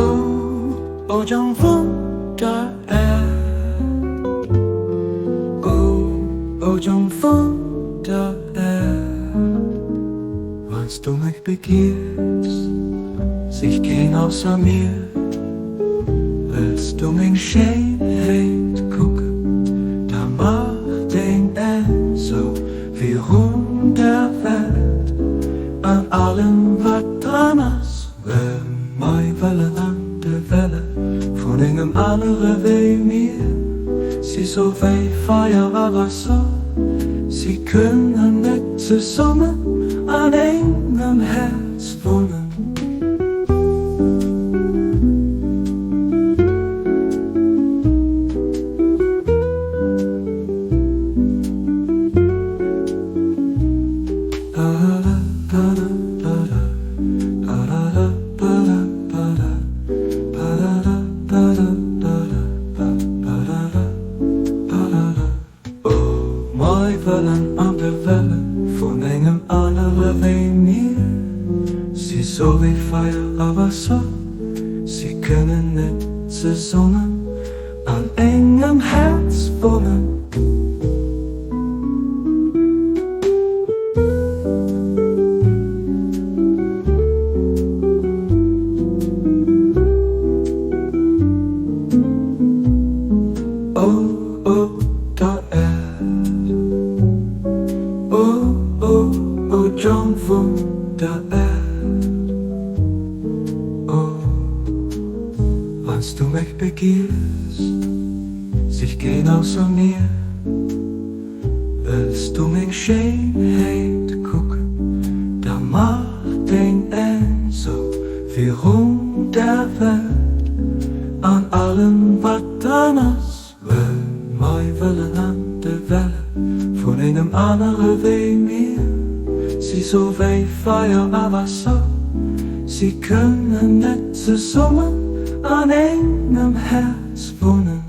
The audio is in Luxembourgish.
Oh, oh Jong vun der Äerd. Oh, oh Jong vun der Äerd. Wanns du mech begiers, sich keen ausser mir, Wëlls du meng Schéinheet kucken, da mach deng Aen zou virun der Welt an allem wat dran ass, well mei Wellen an de Welle vun engem anere wéi mir si sou wéi Feier a Waasser, si kënnen net zesummen an engem Häerz wunnen. Oh, mei Wellen an de Welle vun engem anere wéi mir si sou wéi Feier a Waasser, si kënnen net zesummen an engem Häerz wunnen. Oh. Op der Äerd. Oh, oh, oh Jong vun der Äerd. Oh, wanns du mech begiers, sich keen ausser mir, wëlls du meng Schéinheet kucken, da mach deng Aen zou virun der Welt an allem wat dran ass. Well mei Wellen an de Welle vun engem anere wéi mir si sou wéi Feier a Waasser, si kënnen net zesummen an engem Häerz wunnen.